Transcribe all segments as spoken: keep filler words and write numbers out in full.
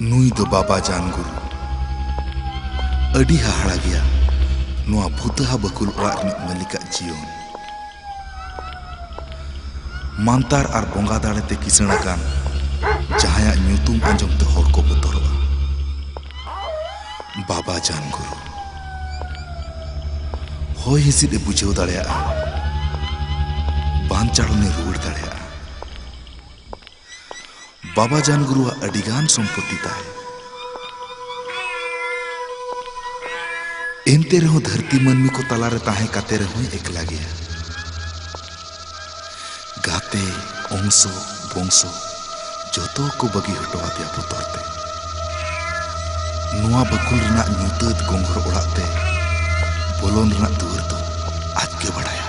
ᱱᱩᱭ ᱫᱚ ᱵᱟᱵᱟ ᱡᱟᱱᱜᱩᱨᱩ᱾ ᱟᱹᱰᱤ ᱦᱟᱦᱟᱲᱟ ᱜᱮᱭᱟ ᱱᱚᱣᱟ ᱵᱷᱩᱛᱟᱹᱦᱟ ᱵᱟᱹᱠᱩᱞ ᱚᱲᱟᱜ ᱨᱤᱱᱤᱡ ᱢᱟᱹᱞᱤᱠᱟᱜ ᱡᱤᱭᱚᱱ᱾ ᱢᱟᱱᱛᱟᱨ ᱟᱨ ᱵᱚᱸᱜᱟ ᱫᱟᱲᱮ ᱛᱮ ᱠᱤᱥᱟᱹᱬ ᱟᱠᱟᱱ ᱡᱟᱦᱟᱸᱭᱟᱜ ᱧᱩᱛᱩᱢ ᱟᱸᱡᱚᱢ ᱛᱮ ᱦᱚᱲ ᱠᱚ ᱵᱚᱛᱚᱨᱚᱜᱼᱟ᱾ ᱵᱟᱵᱟ ᱡᱟᱱᱜᱩᱨᱩ᱾ ᱦᱚᱭ ᱦᱤᱸᱥᱤᱫ ᱮ ᱵᱩᱡᱷᱟᱹᱣ ᱫᱟᱲᱮᱭᱟᱜᱼᱟ, ᱵᱟᱧᱪᱟᱣ ᱮ ᱨᱩᱣᱟᱹᱲ ᱫᱟᱲᱮᱭᱟᱜᱼᱟ᱾ ᱵᱟᱵᱟ ᱡᱟᱱᱜᱩᱨᱩᱣᱟᱜ ᱟᱹᱰᱤᱜᱟᱱ ᱥᱚᱢᱯᱚᱛᱤ ᱛᱟᱭ᱾ ᱮᱱᱛᱮ ᱨᱮᱦᱚᱸ ᱫᱷᱟᱹᱨᱛᱤ ᱢᱟᱹᱱᱢᱤ ᱠᱚ ᱛᱟᱞᱟᱨᱮ ᱛᱟᱦᱮᱸ ᱠᱟᱛᱮ ᱨᱮᱦᱚᱸᱭ ᱮᱠᱞᱟ ᱜᱮᱭᱟ᱾ ᱜᱟᱛᱮ, ᱚᱝᱥᱚ, ᱵᱚᱝᱥᱚ ᱡᱚᱛᱚ ᱠᱚ ᱵᱟᱹᱜᱤ ᱦᱚᱴᱚ ᱟᱫᱮᱭᱟ ᱵᱚᱛᱚᱨ ᱛᱮ᱾ ᱱᱚᱣᱟ ᱵᱟᱹᱠᱩᱞ ᱨᱮᱱᱟᱜ ᱧᱩᱛᱟᱹᱛ ᱜᱚᱸᱜᱷᱚᱨ ᱚᱲᱟᱜ ᱛᱮ ᱵᱚᱞᱚᱱ ᱨᱮᱱᱟᱜ ᱫᱩᱣᱟᱹᱨ ᱫᱚ ᱟᱡ ᱜᱮ ᱵᱟᱲᱟᱭᱟ᱾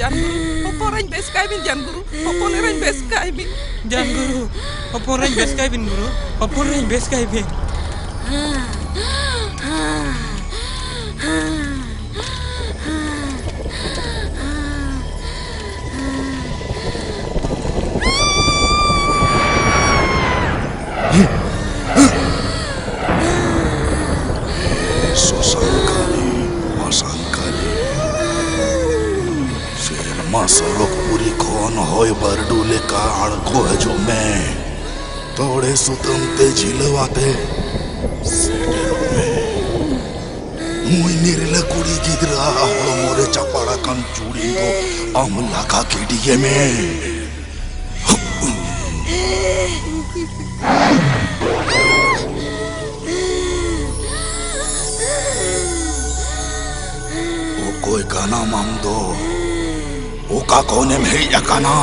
ᱡᱟᱱᱜᱩᱨᱩ, ᱦᱚᱯᱚᱱ ᱮᱨᱟᱧ ᱵᱮᱥ ᱠᱟᱭ ᱵᱤᱱ, ᱡᱟᱱᱜᱩᱨᱩ᱾ ᱦᱚᱯᱚᱱ ᱮᱨᱟᱧ ᱵᱮᱥ ᱠᱟᱭ ᱵᱤᱱ᱾ ᱡᱟᱱᱜᱩᱨᱩ, ᱦᱚᱯᱚᱱ ᱮᱨᱟᱧ ᱵᱮᱥ ᱠᱟᱭ ᱵᱤᱱ, ᱜᱩᱨᱩ᱾ ᱦᱚᱯᱚᱱ ᱮᱨᱟᱧ ᱵᱮᱥ ᱠᱟᱭ ᱵᱤᱱ᱾ ᱥᱚᱥᱟᱱ ᱠᱟᱹᱞᱤ, ᱢᱟᱥᱟᱱ ᱠᱟᱹᱞᱤ, ᱥᱮᱨᱢᱟ ᱥᱚᱲᱚᱠ ᱯᱩᱨᱤ ᱠᱷᱚᱱ ᱦᱚᱭ ᱵᱟᱹᱨᱰᱩ ᱞᱮᱠᱟ ᱟᱬᱜᱚ ᱦᱤᱡᱩᱜ ᱢᱮ᱾ ᱛᱚᱲᱮ ᱥᱩᱛᱟᱹᱢ ᱛᱮ ᱡᱷᱤᱞᱟᱹᱣ ᱟᱛᱮ ᱥᱮᱴᱮᱨᱚᱜ ᱢᱮ᱾ ᱱᱩᱭ ᱱᱤᱨᱞᱟᱹ ᱠᱩᱲᱤ ᱜᱤᱫᱽᱨᱟᱹ ᱟᱜ ᱦᱚᱲᱢᱚ ᱨᱮ ᱪᱟᱯᱟᱲ ᱟᱠᱟᱱ ᱪᱩᱲᱤ ᱫᱚ ᱟᱢ ᱞᱟᱜᱟ ᱜᱤᱰᱤᱭᱮ ᱢᱮ᱾ ᱚᱠᱚᱭ ᱠᱟᱱᱟᱢ ᱟᱢ ᱫᱚ? ᱚᱠᱟ ᱠᱷᱚᱱᱮᱢ ᱦᱮᱡ ᱟᱠᱟᱱᱟ?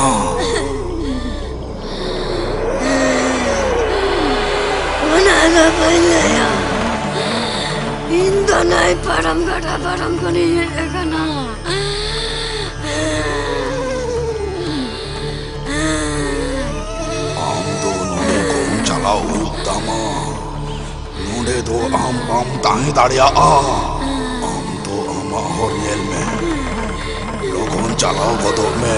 ᱚᱱᱟ ᱫᱚ ᱵᱟᱹᱧ ᱞᱟᱹᱭᱟ᱾ ᱤᱧ ᱫᱚ ᱱᱟᱹᱭ ᱯᱟᱨᱚᱢ, ᱜᱟᱰᱟ ᱯᱟᱨᱚᱢ ᱠᱷᱚᱱᱤᱧ ᱦᱮᱡ ᱟᱠᱟᱱᱟ᱾ ᱟᱢ ᱫᱚ ᱱᱚᱰᱮ ᱠᱷᱚᱱ ᱪᱟᱞᱟᱣ ᱦᱩᱭᱩᱜ ᱛᱟᱢᱟ᱾ ᱱᱚᱰᱮ ᱫᱚ ᱟᱢ ᱵᱟᱢ ᱛᱟᱦᱮᱸ ᱫᱟᱲᱮᱭᱟᱜᱼᱟ᱾ ᱟᱢ ᱫᱚ ᱟᱢᱟᱜ ᱦᱚᱨ ᱧᱮᱞ ᱢᱮ᱾ ᱞᱚᱜᱚᱱ ᱪᱟᱞᱟᱣ ᱜᱚᱫᱚᱜ ᱢᱮ᱾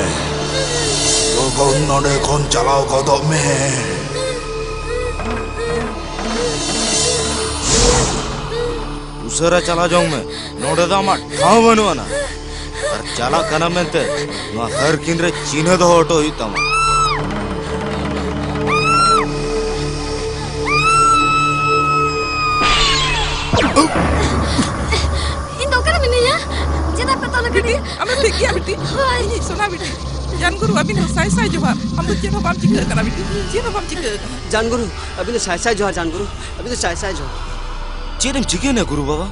ᱞᱚᱜᱚᱱ ᱱᱚᱰᱮ ᱠᱷᱚᱱ ᱪᱟᱞᱟᱣ ᱜᱚᱫᱚᱜ ᱢᱮ᱾ ᱩᱥᱟᱹᱨᱟ ᱪᱟᱞᱟᱣ ᱡᱚᱝ ᱢᱮ, ᱱᱚᱰᱮ ᱫᱚ ᱟᱢᱟᱜ ᱴᱷᱟᱶ ᱵᱟᱹᱱᱩᱜ ᱟᱱᱟ᱾ ᱟᱨ ᱪᱟᱞᱟᱜ ᱠᱟᱱᱟ ᱢᱮᱱᱛᱮ ᱱᱚᱣᱟ ᱦᱟᱨ ᱠᱤᱱ ᱨᱮ ᱪᱤᱱᱦᱟᱹ ᱫᱚᱦᱚ ᱦᱚᱴᱚ ᱦᱩᱭᱩᱜ ᱛᱟᱢᱟ᱾ ᱤᱧ ᱫᱚ ᱚᱠᱟᱨᱮ ᱢᱤᱱᱟᱹᱧᱟ? ᱪᱮᱫᱟᱜ ᱯᱮ ᱛᱚᱞ ᱵᱤᱴᱤ, ᱟᱠᱟᱫᱤᱧᱟ? ᱟᱢᱮᱢ ᱴᱷᱤᱠ ᱜᱮᱭᱟ ᱵᱤᱴᱤ? ᱦᱳᱭ᱾ ᱤᱧᱤᱡ ᱥᱳᱱᱟ ᱵᱤᱴᱤ᱾ ᱡᱟᱱᱜᱩᱨᱩ, ᱟᱹᱵᱤᱱ ᱦᱚᱸ ᱥᱟᱭ ᱥᱟᱭ ᱡᱚᱦᱟᱨ᱾ ᱟᱢ ᱫᱚ ᱪᱮᱫ ᱦᱚᱸ ᱵᱟᱢ ᱪᱤᱠᱟᱹ ᱟᱠᱟᱱᱟ ᱵᱤᱴᱤ, ᱪᱮᱫ ᱦᱚᱸ ᱵᱟᱢ ᱪᱤᱠᱟᱹ ᱟᱠᱟᱱᱟ᱾ ᱡᱟᱱᱜᱩᱨᱩ, ᱟᱹᱵᱤᱱ ᱫᱚ ᱥᱟᱭ ᱥᱟᱭ ᱡᱚᱦᱟᱨ, ᱡᱟᱱᱜᱩᱨᱩ, ᱟᱹᱵᱤᱱ ᱫᱚ ᱥᱟᱭ ᱥᱟᱭ ᱡᱚᱦᱟᱨ᱾ ᱪᱮᱫ ᱮᱢ ᱪᱤᱠᱟᱹᱭᱮᱱᱟ ᱜᱩᱨᱩ ᱵᱟᱵᱟ?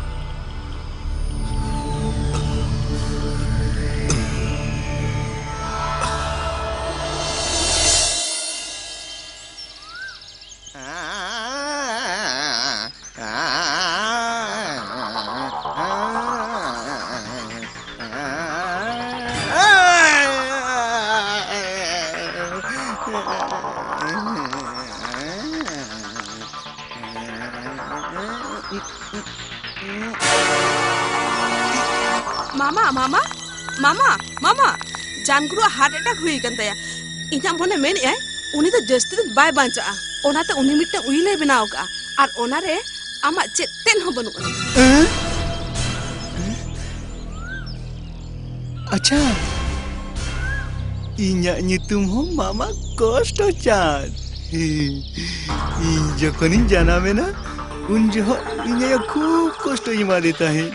ᱢᱟᱢᱟ, ᱢᱟᱢᱟ, ᱢᱟᱢᱟ, ᱢᱟᱢᱟ, ᱡᱟᱱᱜᱩᱨᱩᱣᱟᱜ heart attack ᱦᱩᱭ ᱟᱠᱟᱱ ᱛᱟᱭᱟ᱾ ᱤᱧᱟᱜ ᱢᱚᱱᱮ ᱢᱮᱱᱮᱜᱼᱟᱭ, ᱩᱱᱤ ᱫᱚ ᱡᱟᱹᱥᱛᱤ ᱫᱤᱱ ᱵᱟᱭ ᱵᱟᱧᱪᱟᱜᱼᱟ᱾ ᱚᱱᱟᱛᱮ ᱩᱱᱤ ᱢᱤᱫᱴᱟᱝ will ᱮ ᱵᱮᱱᱟᱣ ᱟᱠᱟᱫᱼᱟ, ᱟᱨ ᱚᱱᱟᱨᱮ ᱟᱢᱟᱜ ᱪᱮᱫ ᱛᱮᱫ ᱦᱚᱸ ᱵᱟᱹᱱᱩᱜ ᱟᱹᱱᱤᱡ᱾ ᱮᱸ? ᱟᱪᱪᱷᱟ, ᱤᱧᱟᱜ ᱧᱩᱛᱩᱢ ᱦᱚᱸ ᱢᱟᱢᱟ ᱠᱚᱥᱴᱚ ᱪᱟᱸᱫᱽ᱾ ᱤᱧ ᱡᱚᱠᱷᱚᱱᱤᱧ ᱡᱟᱱᱟᱢᱮᱱᱟ, ᱩᱱ ᱡᱚᱦᱚᱜ ᱤᱧ ᱟᱭᱳ ᱠᱷᱩᱵ ᱠᱚᱥᱴᱚᱧ ᱮᱢᱟᱫᱮ ᱛᱟᱦᱮᱸᱫ᱾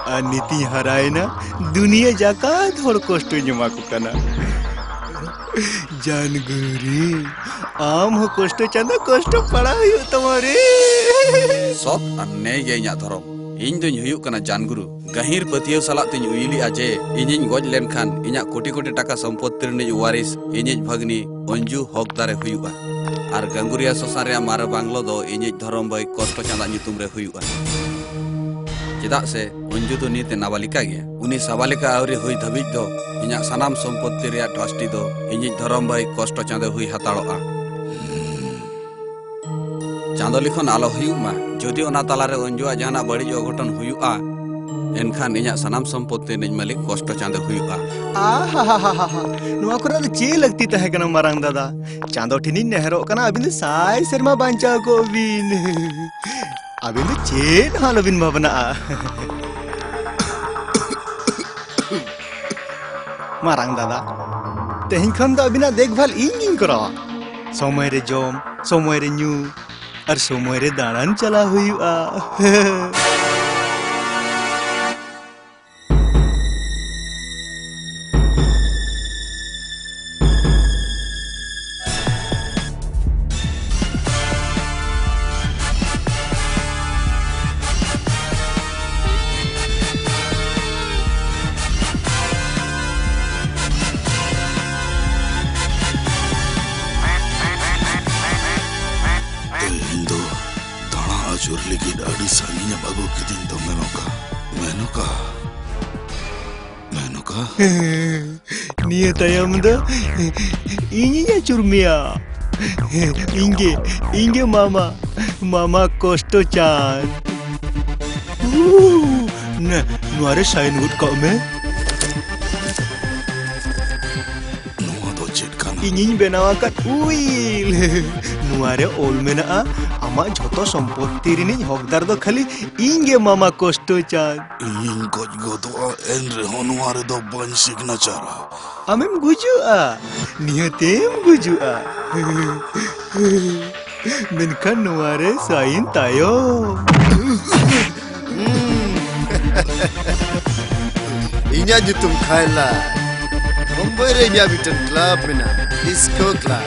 ᱟᱨ ᱱᱤᱛᱤᱧ ᱦᱟᱨᱟᱭᱮᱱᱟ, ᱫᱩᱱᱤᱭᱟᱹ ᱡᱟᱠᱟᱛ ᱦᱚᱲ ᱠᱚᱥᱴᱚᱧ ᱮᱢᱟ ᱠᱚ ᱠᱟᱱᱟ᱾ ᱡᱟᱱᱜᱩᱨᱤ, ᱟᱢ ᱦᱚᱸ ᱠᱚᱥᱴᱚ ᱪᱟᱸᱫᱚ ᱠᱚᱥᱴᱚ ᱯᱟᱲᱟᱣ ᱦᱩᱭᱩᱜ ᱛᱟᱢᱟ ᱨᱮ᱾ ᱥᱚᱛ ᱟᱨ ᱱᱮᱭ ᱜᱮ ᱤᱧᱟᱜ ᱫᱷᱚᱨᱚᱢ᱾ ᱤᱧ ᱫᱩᱧ ᱦᱩᱭᱩᱜ ᱠᱟᱱᱟ ᱡᱟᱱᱜᱩᱨᱩ᱾ ᱜᱟᱹᱦᱤᱨ ᱯᱟᱹᱛᱭᱟᱹᱣ ᱥᱟᱞᱟᱜ ᱛᱤᱧ ᱩᱭᱩᱞᱮᱜᱼᱟ ᱡᱮ ᱤᱧᱤᱧ ᱜᱚᱡ ᱞᱮᱱᱠᱷᱟᱱ ᱤᱧᱟᱹᱜ ᱠᱳᱴᱤ ᱠᱳᱴᱤ ᱴᱟᱠᱟ ᱥᱚᱢᱯᱚᱛᱛᱤ ᱨᱤᱱᱤᱡ ᱣᱟᱨᱤᱥ ᱤᱧᱤᱡ ᱵᱷᱟᱹᱜᱽᱱᱤ ᱚᱧᱡᱩ ᱦᱚᱠᱫᱟᱨᱮ ᱦᱩᱭᱩᱜᱼᱟ᱾ ᱟᱨ ᱜᱟᱝᱜᱩᱨᱤᱭᱟ ᱥᱚᱥᱟᱱ ᱨᱮᱭᱟᱜ ᱢᱟᱨᱮ ᱵᱟᱝᱞᱳ ᱫᱚ ᱤᱧᱤᱡ ᱫᱷᱚᱨᱚᱢ ᱵᱷᱟᱹᱭ ᱠᱚᱥᱴᱚ ᱪᱟᱸᱫᱟ ᱧᱩᱛᱩᱢ ᱨᱮ ᱦᱩᱭᱩᱜᱼᱟ᱾ ᱪᱮᱫᱟᱜ ᱥᱮ ᱚᱧᱡᱩ ᱫᱚ ᱱᱤᱛ ᱮ ᱱᱟᱵᱟᱞᱤᱠᱟ ᱜᱮᱭᱟ᱾ ᱩᱱᱤ ᱥᱟᱵᱟᱞᱤᱠᱟ ᱟᱹᱣᱨᱤ ᱦᱩᱭ ᱫᱷᱟᱹᱵᱤᱡ ᱫᱚ ᱤᱧᱟᱹᱜ ᱥᱟᱱᱟᱢ ᱥᱚᱢᱯᱚᱛᱛᱤ ᱨᱮᱭᱟᱜ ᱴᱨᱟᱥᱴᱤ ᱫᱚ ᱤᱧᱤᱡ ᱫᱷᱚᱨᱚᱢ ᱵᱷᱟᱹᱭ ᱠᱚᱥᱴᱚ ᱪᱟᱸᱫᱮ ᱦᱩᱭ ᱦᱟᱛᱟᱲᱚᱜᱼᱟ᱾ ᱪᱟᱸᱫᱚ ᱞᱤᱠᱷᱚᱱ ᱟᱞᱚ ᱦᱩᱭᱩᱜ ᱢᱟ᱾ ᱡᱩᱫᱤ ᱚᱱᱟ ᱛᱟᱞᱟᱨᱮ ᱚᱧᱡᱩᱣᱟᱜ ᱡᱟᱦᱟᱱᱟᱜ ᱵᱟᱹᱲᱤᱡ ᱚᱜᱷᱚᱴᱚᱱ ᱦᱩᱭᱩᱜᱼᱟ, ᱮᱱᱠᱷᱟᱱ ᱤᱧᱟᱹᱜ ᱥᱟᱱᱟᱢ ᱥᱚᱢᱯᱚᱛᱛᱤ ᱨᱤᱱᱤᱡ ᱢᱟᱹᱞᱤᱠ ᱠᱚᱥᱴᱚ ᱪᱟᱸᱫᱚ ᱦᱩᱭᱩᱜᱼᱟ᱾ ᱟᱦᱟᱦᱟᱦᱟᱦᱟ, ᱱᱚᱣᱟ ᱠᱚᱨᱮ ᱫᱚ ᱪᱮᱫ ᱞᱟᱹᱠᱛᱤ ᱛᱟᱦᱮᱸ ᱠᱟᱱᱟ ᱢᱟᱨᱟᱝ ᱫᱟᱫᱟ? ᱪᱟᱸᱫᱚ ᱴᱷᱮᱱᱤᱧ ᱱᱮᱦᱚᱨᱚᱜ ᱠᱟᱱᱟ, ᱟᱹᱵᱤᱱ ᱫᱚ ᱥᱟᱭ ᱥᱮᱨᱢᱟ ᱵᱟᱧᱪᱟᱣ ᱠᱚᱜ ᱵᱤᱱ᱾ ᱟᱹᱵᱤᱱ ᱫᱚ ᱪᱮᱫ ᱦᱚᱸ ᱟᱞᱚᱵᱤᱱ ᱵᱷᱟᱵᱽᱱᱟᱜᱼᱟ᱾ ᱢᱟᱨᱟᱝ ᱫᱟᱫᱟ, ᱛᱮᱦᱮᱧ ᱠᱷᱚᱱ ᱫᱚ ᱟᱹᱵᱤᱱᱟᱜ ᱫᱮᱠᱷᱵᱷᱟᱞ ᱤᱧ ᱜᱤᱧ ᱠᱚᱨᱟᱣᱟ᱾ ᱥᱚᱢᱚᱭ ᱨᱮ ᱡᱚᱢ, ᱥᱚᱢᱚᱭ ᱨᱮ ᱧᱩ, ᱟᱨ ᱥᱚᱢᱚᱭ ᱨᱮ ᱫᱟᱬᱟᱱ ᱪᱟᱞᱟᱣ ᱦᱩᱭᱩᱜᱼᱟ᱾ ᱛᱮᱦᱮᱧ ᱫᱚ ᱫᱟᱬᱟ ᱟᱹᱪᱩᱨ ᱞᱟᱹᱜᱤᱫ ᱟᱹᱰᱤ ᱥᱟᱺᱜᱤᱧ ᱮᱢ ᱟᱹᱜᱩ ᱠᱤᱫᱤᱧ ᱫᱚ, ᱢᱮᱱᱚᱠᱟ᱾ ᱢᱮᱱᱚᱠᱟ᱾ ᱢᱮᱱᱚᱠᱟ᱾ ᱱᱤᱭᱟᱹ ᱛᱟᱭᱚᱢ ᱫᱚ ᱤᱧᱤᱧ ᱟᱹᱪᱩᱨ ᱢᱮᱭᱟ᱾ ᱤᱧᱜᱮ, ᱤᱧᱜᱮ ᱢᱟᱢᱟ, ᱢᱟᱢᱟ ᱠᱚᱥᱴᱚ ᱪᱟᱸᱫ᱾ ᱩ, ᱱᱮ, ᱱᱚᱣᱟ ᱨᱮ ᱥᱟᱭᱤᱱ ᱜᱚᱫ ᱠᱟᱜ ᱢᱮ᱾ ᱱᱚᱣᱟ ᱫᱚ ᱪᱮᱫ ᱠᱟᱱᱟ? ᱤᱧᱤᱧ ᱵᱮᱱᱟᱣ ᱟᱠᱟᱫ ᱩᱭᱤᱞ᱾ ᱱᱚᱣᱟ ᱨᱮ ᱚᱞ ᱢᱮᱱᱟᱜᱼᱟ, ᱟᱢᱟᱜ ᱡᱷᱚᱛᱚ ᱥᱚᱢᱯᱚᱛᱛᱤ ᱨᱤᱱᱤᱡ ᱦᱚᱠᱫᱟᱨ ᱫᱚ ᱠᱷᱟᱹᱞᱤ ᱤᱧ ᱜᱮ, ᱢᱟᱢᱟ ᱠᱚᱥᱴᱚ ᱪᱟᱸᱫ᱾ ᱤᱧᱤᱧ ᱜᱚᱡ ᱜᱚᱫᱚᱜᱼᱟ, ᱮᱱ ᱨᱮᱦᱚᱸ ᱱᱚᱣᱟ ᱨᱮᱫᱚ ᱵᱟᱹᱧ ᱥᱤᱜᱽᱱᱮᱪᱟᱨᱟ᱾ ᱟᱢᱮᱢ ᱜᱩᱡᱩᱜᱼᱟ, ᱱᱤᱦᱟᱹᱛᱮᱢ ᱜᱩᱡᱩᱜᱼᱟ᱾ ᱢᱮᱱᱠᱷᱟᱱ ᱱᱚᱣᱟ ᱨᱮ ᱥᱟᱭᱤᱱ ᱛᱟᱭᱚᱢ᱾ ᱤᱧᱟᱜ ᱧᱩᱛᱩᱢ ᱠᱷᱟᱭᱞᱟ᱾ ᱢᱩᱢᱵᱟᱭ ᱨᱮ ᱤᱧᱟᱜ ᱢᱤᱫᱴᱟᱝ ᱠᱞᱟᱵ ᱢᱮᱱᱟᱜᱼᱟ, ᱰᱤᱥᱠᱳ ᱠᱞᱟᱵ᱾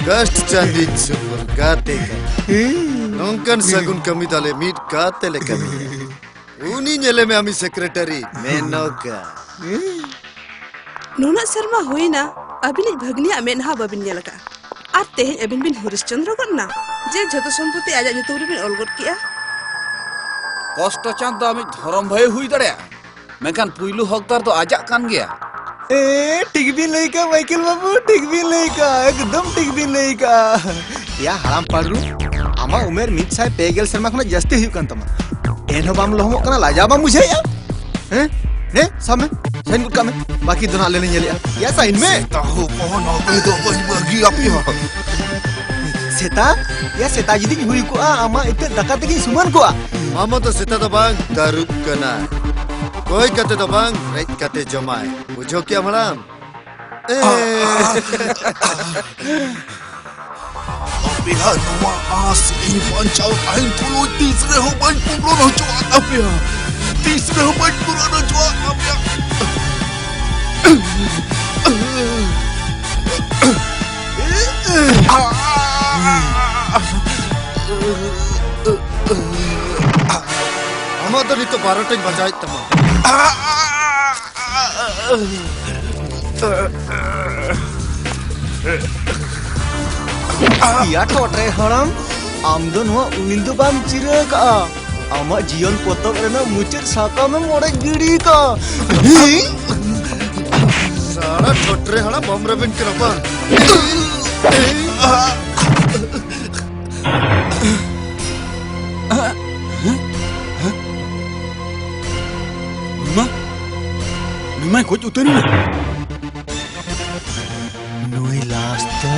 ᱠᱟᱥᱴ ᱪᱟᱸᱫᱤ ᱥᱩᱯᱩᱨ ᱜᱟᱛᱮ ᱠᱟᱱᱟ᱾ ᱦᱮᱸ᱾ ᱱᱚᱝᱠᱟᱱ ᱥᱟᱹᱜᱩᱱ ᱠᱟᱹᱢᱤ ᱛᱟᱞᱮ ᱢᱤᱫ ᱪᱤᱠᱟᱹᱛᱮ ᱞᱮ ᱠᱟᱹᱢᱤᱭᱟ? ᱩᱱᱤ ᱧᱮᱞᱮ ᱢᱮ, ᱟᱢᱤᱡ ᱥᱮᱠᱨᱮᱴᱟᱨᱤ ᱢᱮᱱᱚᱠᱟ᱾ ᱱᱩᱱᱟᱹᱜ ᱥᱮᱨᱢᱟ ᱦᱩᱭᱱᱟ, ᱟᱹᱵᱤᱱᱤᱡ ᱵᱷᱟᱹᱜᱽᱱᱤᱭᱟᱜ ᱢᱮᱫᱦᱟ ᱵᱟᱹᱵᱤᱱ ᱧᱮᱞ ᱟᱠᱟᱫᱼᱟ᱾ ᱟᱨ ᱛᱮᱦᱮᱧ ᱟᱹᱵᱤᱱ ᱵᱤᱱ ᱦᱚᱨᱤᱥᱪᱚᱱᱫᱨᱚ ᱜᱚᱫ ᱱᱟ, ᱡᱮ ᱡᱷᱚᱛᱚ ᱥᱚᱢᱯᱚᱛᱤ ᱟᱡᱟᱜ ᱧᱩᱛᱩᱢ ᱨᱮᱵᱤᱱ ᱚᱞ ᱜᱚᱫ ᱠᱮᱜᱼᱟ᱾ ᱠᱚᱥᱴᱚ ᱪᱟᱸᱫ ᱫᱚ ᱟᱢᱤᱡ ᱫᱷᱚᱨᱚᱢ ᱵᱷᱟᱹᱭ ᱦᱩᱭ ᱫᱟᱲᱮᱭᱟᱜᱼᱟ, ᱢᱮᱱᱠᱷᱟᱱ ᱯᱩᱭᱞᱩ ᱦᱚᱠᱫᱟᱨ ᱫᱚ ᱟᱡᱟᱜ ᱠᱟᱱ ᱜᱮᱭᱟ᱾ ᱮ, ᱴᱷᱤᱠ ᱵᱤᱱ ᱞᱟᱹᱭ ᱠᱟᱜᱼᱟ ᱢᱟᱭᱠᱮᱞ ᱵᱟᱹᱵᱩ, ᱴᱷᱤᱠ ᱵᱤᱱ ᱞᱟᱹᱭ ᱠᱟᱜᱼᱟ, ᱮᱠᱫᱚᱢ ᱴᱷᱤᱠ ᱵᱤᱱ ᱞᱟᱹᱭ ᱠᱟᱜᱼᱟ᱾ ᱭᱟ ᱦᱟᱲᱟᱢ ᱯᱟᱹᱰᱨᱩ, ᱟᱢᱟᱜ ᱩᱢᱮᱨ ᱢᱤᱫ ᱥᱟᱭ ᱯᱮ ᱜᱮᱞ ᱥᱮᱨᱢᱟ ᱠᱷᱚᱱᱟᱜ ᱡᱟᱹᱥᱛᱤ ᱦᱩᱭᱩᱜ ᱠᱟᱱ ᱛᱟᱢᱟ, ᱮᱱᱦᱚᱸ ᱵᱟᱢ ᱞᱚᱦᱚᱢᱚᱜ ᱠᱟᱱᱟ, ᱞᱟᱡᱟᱣ ᱵᱟᱢ ᱵᱩᱡᱷᱟᱹᱣᱮᱫᱼᱟ? ᱦᱮᱸ? ᱦᱮᱸ, ᱥᱟᱵ ᱢᱮ, ᱥᱟᱭᱤᱱ ᱜᱚᱫ ᱠᱟᱜ ᱢᱮ, ᱵᱟᱹᱠᱤ ᱫᱚ ᱱᱟᱜ ᱟᱞᱮ ᱞᱮ ᱧᱮᱞᱮᱜᱼᱟ᱾ ᱭᱟ ᱥᱟᱭᱤᱱ ᱢᱮ᱾ ᱥᱮᱛᱟ ᱦᱚᱯᱚᱱ, ᱟᱯᱮ ᱫᱚ ᱵᱟᱹᱧ ᱵᱟᱹᱜᱤ ᱟᱯᱮᱭᱟ᱾ ᱥᱮᱛᱟ? ᱭᱟ ᱥᱮᱛᱟ ᱡᱩᱫᱤᱧ ᱦᱩᱭ ᱠᱚᱜᱼᱟ, ᱟᱢᱟᱜ ᱤᱛᱟᱹ ᱫᱟᱠᱟ ᱛᱮᱜᱤᱧ ᱥᱩᱢᱟᱱ ᱠᱚᱜᱼᱟ᱾ ᱢᱟᱢᱟ ᱫᱚ ᱥᱮᱛᱟ ᱫᱚ ᱵᱟᱝ, ᱛᱟᱹᱨᱩᱵ ᱠᱟᱱᱟᱭ᱾ ᱠᱚᱭ ᱠᱟᱛᱮ ᱫᱚ ᱵᱟᱝ, ᱨᱮᱡ ᱠᱟᱛᱮ ᱡᱚᱢᱟᱭ᱾ ᱵᱩᱡᱷᱟᱹᱣ ᱠᱮᱜᱼᱟᱢ ᱦᱟᱲᱟᱢ? ᱮ᱾ ᱟᱯᱮᱭᱟᱜ ᱱᱚᱣᱟ ᱟᱸᱥ ᱤᱧ ᱵᱟᱧᱪᱟᱣ ᱛᱟᱦᱮᱱ ᱛᱩᱞᱩᱡ ᱛᱤᱥ ᱨᱮᱦᱚᱸ ᱵᱟᱹᱧ ᱯᱩᱨᱚᱱ ᱦᱚᱪᱚᱣᱟᱜ ᱛᱟᱯᱮᱭᱟ᱾ ᱛᱤᱥ ᱨᱮᱦᱚᱸ ᱵᱟᱹᱧ ᱯᱩᱨᱚᱱ ᱦᱚᱪᱚᱣᱟᱜ ᱛᱟᱯᱮᱭᱟ᱾ ᱟᱢᱟᱜ ᱫᱚ ᱱᱤᱛᱚᱜ ᱵᱟᱨᱚᱴᱟᱧ ᱵᱟᱡᱟᱣᱮᱫ ᱛᱟᱢᱟ᱾ ᱭᱟ ᱴᱚᱴᱨᱮ ᱦᱟᱲᱟᱢ, ᱟᱢ ᱫᱚ ᱱᱚᱣᱟ ᱩᱭᱤᱞ ᱫᱚ ᱵᱟᱢ ᱪᱤᱨᱟᱹ ᱠᱟᱜᱼᱟ᱾ ᱟᱢᱟᱜ ᱡᱤᱭᱚᱱ ᱯᱚᱛᱚᱵ ᱨᱮᱱᱟᱜ ᱢᱩᱪᱟᱹᱫ ᱥᱟᱠᱟᱢᱮᱢ ᱚᱲᱮᱡ ᱜᱤᱰᱤ ᱠᱟᱜᱼᱟ᱾ ᱥᱟᱲᱟ ᱴᱚᱴᱨᱮ ᱦᱟᱲᱟᱢ, ᱵᱟᱢ ᱨᱮᱵᱮᱱ ᱠᱟᱱᱟ ᱵᱟᱝ? ᱱᱩᱭ ᱢᱟ, ᱱᱩᱭ ᱢᱟᱭ ᱜᱚᱡ ᱩᱛᱟᱹᱨ ᱮᱱᱟ᱾ ᱱᱩᱭ ᱞᱟᱥ ᱫᱚ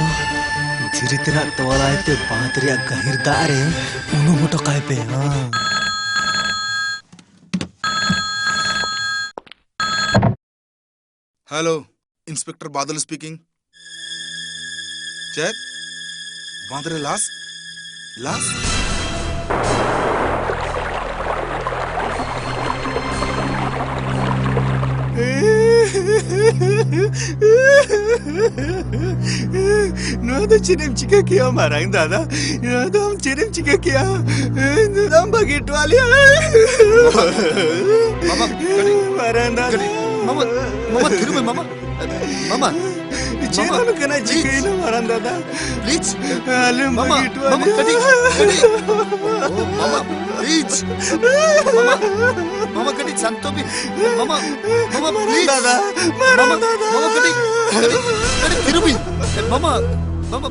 ᱫᱷᱤᱨᱤ ᱛᱮᱱᱟᱜ ᱛᱚᱞᱟᱭ ᱛᱮ ᱵᱟᱸᱫᱽ ᱨᱮᱭᱟᱜ ᱜᱟᱹᱦᱤᱨ ᱫᱟᱜ ᱨᱮ ᱩᱱᱩᱢ ᱦᱚᱴᱚ ᱠᱟᱭ ᱯᱮ, ᱦᱟᱸ᱾ ᱦᱮᱞᱳ, ᱤᱱᱥᱯᱮᱠᱴᱚᱨ ᱵᱟᱫᱚᱞ ᱥᱯᱤᱠᱤᱝ᱾ ᱪᱮᱫ? ᱵᱟᱸᱫᱽ ᱨᱮ ᱞᱟᱥ? ᱞᱟᱥ? ᱱᱚᱣᱟ ᱫᱚ ᱪᱮᱫ ᱮᱢ ᱪᱤᱠᱟᱹ ᱠᱮᱜᱼᱟ ᱢᱟᱨᱟᱝ ᱫᱟᱫᱟ? ᱱᱚᱣᱟ ᱫᱚ ᱟᱢ ᱪᱮᱫ ᱮᱢ ᱪᱤᱠᱟᱹ ᱠᱮᱜᱼᱟ? ᱤᱧ ᱫᱚ ᱟᱢ ᱵᱟᱹᱜᱤ ᱦᱚᱴᱚ ᱟᱞᱮᱭᱟ᱾ ᱢᱟᱢᱟ, ᱠᱟᱹᱴᱤᱡ, ᱢᱟᱨᱟᱝ ᱫᱟᱫᱟ᱾ ᱠᱟᱹᱴᱤᱡ, ᱢᱟᱢᱟ, ᱢᱟᱢᱟ, ᱛᱷᱤᱨ ᱢᱮ, ᱢᱟᱢᱟ᱾ ᱢᱟᱢᱟ, ᱪᱮᱫ ᱢᱟᱢᱟ, ᱟᱢ ᱠᱟᱱᱟ please᱾ ᱪᱤᱠᱟᱹᱭᱮᱱᱟ ᱢᱟᱨᱟᱝ ᱫᱟᱫᱟ? Please᱾ ᱟᱞᱮᱢ ᱢᱟᱢᱟ, ᱵᱟᱹᱜᱤ ᱦᱚᱴᱚ ᱢᱟᱢᱟ, ᱟᱞᱮᱭᱟ᱾ ᱠᱟᱹᱴᱤᱡ, ᱠᱟᱹᱴᱤᱡ᱾ ᱳ, ᱢᱟᱢᱟ, please᱾ ᱢᱟᱢᱟ, ᱢᱟᱢᱟ, ᱠᱟᱹᱴᱤᱡ ᱥᱟᱱᱛᱚ ᱵᱤᱱ᱾ ᱢᱟᱢᱟ, ᱢᱟᱢᱟ, ᱢᱟᱨᱟᱝ please᱾ ᱫᱟᱫᱟ, ᱢᱟᱨᱟᱝ ᱢᱟᱢᱟ, ᱫᱟᱫᱟ᱾ ᱢᱟᱢᱟ, ᱠᱟᱹᱴᱤᱡ, ᱠᱟᱹᱴᱤᱡ, ᱠᱟᱹᱴᱤᱡ ᱛᱷᱤᱨ ᱵᱤᱱ᱾ ᱢᱟᱢᱟ, ᱢᱟᱢᱟ᱾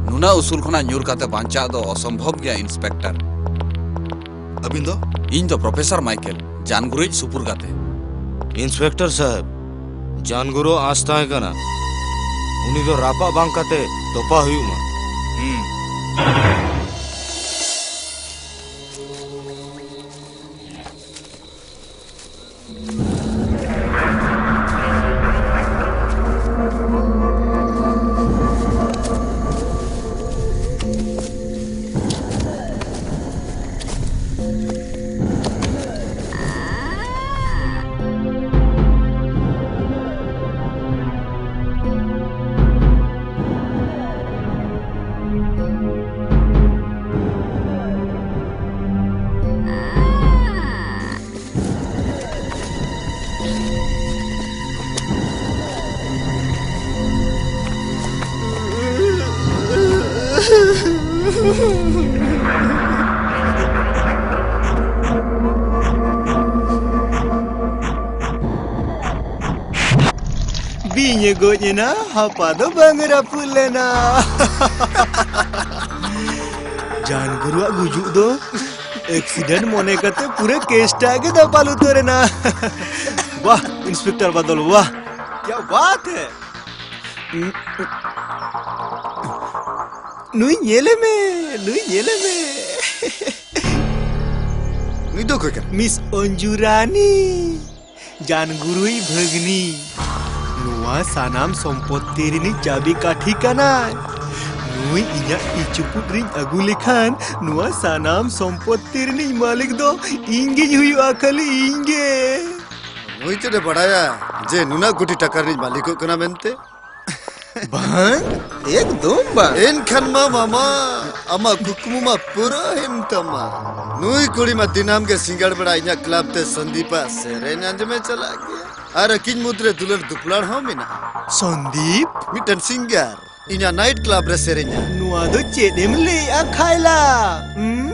ᱱᱩᱱᱟᱹᱜ ᱩᱥᱩᱞ ᱠᱷᱚᱱᱟᱜ ᱧᱩᱨ ᱠᱟᱛᱮ ᱵᱟᱧᱪᱟᱜ ᱫᱚ ᱚᱥᱚᱢᱵᱷᱚᱵ ᱜᱮᱭᱟ, ᱤᱱᱥᱯᱮᱠᱴᱚᱨ᱾ ᱟᱹᱵᱤᱱ ᱫᱚ? ᱤᱧ ᱫᱚ ᱯᱨᱚᱯᱷᱮᱥᱚᱨ ᱢᱟᱭᱠᱮᱞ, ᱡᱟᱱᱜᱩᱨᱩᱭᱤᱡ ᱥᱩᱯᱩᱨ ᱜᱟᱛᱮ᱾ ᱤᱱᱥᱯᱮᱠᱴᱚᱨ ᱥᱟᱦᱮᱵ, ᱡᱟᱱᱜᱩᱨᱩ ᱟᱸᱥ ᱛᱟᱦᱮᱸ ᱠᱟᱱᱟ, ᱩᱱᱤ ᱫᱚ ᱨᱟᱯᱟᱜ ᱵᱟᱝ ᱠᱟᱛᱮ ᱛᱚᱯᱟ ᱦᱩᱭᱩᱜ ᱢᱟ᱾ ᱦᱩᱸ᱾ ᱵᱤᱧ ᱮ ᱜᱚᱡ ᱮᱱᱟ, ᱦᱟᱯᱟ ᱫᱚ ᱵᱟᱝ ᱮ ᱨᱟᱹᱯᱩᱫ ᱞᱮᱱᱟ᱾ ᱡᱟᱱ ᱜᱩᱨᱩᱣᱟᱜ ᱜᱩᱡᱩᱜ ᱫᱚ ᱮᱠᱥᱤᱰᱮᱱᱴ ᱢᱚᱱᱮ ᱠᱟᱛᱮ ᱯᱩᱨᱟᱹ ᱠᱮᱥᱴᱟᱜ ᱜᱮ ᱫᱟᱯᱟᱞ ᱩᱛᱟᱹᱨ ᱮᱱᱟ᱾ ᱣᱟᱦ, ᱤᱱᱥᱯᱮᱠᱴᱚᱨ ᱵᱟᱫᱚᱞ, ᱣᱟᱦ! ᱠᱭᱟ ᱵᱟᱛ ᱦᱮ! ᱱᱩᱭ ᱧᱮᱞᱮ ᱢᱮ, ᱱᱩᱭ ᱧᱮᱞᱮ ᱢᱮ᱾ ᱱᱩᱭ ᱫᱚ ᱚᱠᱚᱭ ᱠᱟᱱᱟ? ᱢᱤᱥ ᱚᱧᱡᱩ ᱨᱟᱱᱤ, ᱡᱟᱱ ᱜᱩᱨᱩᱭᱤᱡ ᱵᱷᱟᱹᱜᱽᱱᱤ᱾ ᱱᱚᱣᱟ ᱥᱟᱱᱟᱢ ᱥᱚᱢᱯᱚᱛᱛᱤ ᱨᱤᱱᱤᱡ ᱪᱟᱹᱵᱤ ᱠᱟᱴᱷᱤ ᱠᱟᱱᱟᱭ᱾ ᱱᱩᱭ ᱤᱧᱟᱜ ᱛᱤ ᱪᱩᱯᱩᱫ ᱨᱤᱧ ᱟᱹᱜᱩ ᱞᱮᱠᱷᱟᱱ, ᱱᱚᱣᱟ ᱥᱟᱱᱟᱢ ᱥᱚᱢᱯᱚᱛᱛᱤ ᱨᱤᱱᱤᱡ ᱢᱟᱹᱞᱤᱠ ᱫᱚ ᱤᱧ ᱜᱤᱧ ᱦᱩᱭᱩᱜᱼᱟ, ᱠᱷᱟᱹᱞᱤ ᱤᱧ ᱜᱮ᱾ ᱱᱩᱭ ᱪᱮᱫ ᱮ ᱵᱟᱲᱟᱭᱟ ᱡᱮ ᱱᱩᱱᱟᱹᱜ ᱠᱳᱴᱤ ᱴᱟᱠᱟ ᱨᱤᱱᱤᱡ ᱢᱟᱹᱞᱤᱠᱚᱜ ᱠᱟᱱᱟ ᱢᱮᱱᱛᱮ? ᱵᱟᱝ, ᱮᱠᱫᱚᱢ ᱵᱟᱝ᱾ ᱮᱱᱠᱷᱟᱱ ᱢᱟ ᱢᱟᱢᱟ, ᱟᱢᱟᱜ ᱠᱩᱠᱢᱩ ᱢᱟ ᱯᱩᱨᱟᱹ ᱮᱱ ᱛᱟᱢᱟ᱾ ᱱᱩᱭ ᱠᱩᱲᱤ ᱢᱟ ᱫᱤᱱᱟᱹᱢ ᱜᱮ ᱥᱤᱸᱜᱟᱲ ᱵᱮᱲᱟ ᱤᱧᱟᱹᱜ ᱠᱞᱟᱵᱽ ᱛᱮ ᱥᱚᱱᱫᱤᱯᱟᱜ ᱥᱮᱨᱮᱧ ᱟᱸᱡᱚᱢᱮ ᱪᱟᱞᱟᱜ ᱜᱮᱭᱟ᱾ ᱟᱨ ᱟᱹᱠᱤᱱ ᱢᱩᱫᱽᱨᱮ ᱫᱩᱞᱟᱹᱲ ᱫᱩᱯᱞᱟᱹᱲ ᱦᱚᱸ ᱢᱮᱱᱟᱜᱼᱟ᱾ ᱥᱚᱱᱫᱤᱯ? ᱢᱤᱫᱴᱮᱱ ᱥᱤᱝᱜᱟᱨ, ᱤᱧᱟᱹᱜ ᱱᱟᱭᱤᱴ ᱠᱞᱟᱵᱽ ᱨᱮ ᱥᱮᱨᱮᱧᱟ᱾ ᱱᱚᱣᱟ ᱫᱚ ᱪᱮᱫ ᱮᱢ ᱞᱟᱹᱭᱮᱜᱼᱟ ᱠᱷᱟᱭᱞᱟ? ᱦᱩᱸ?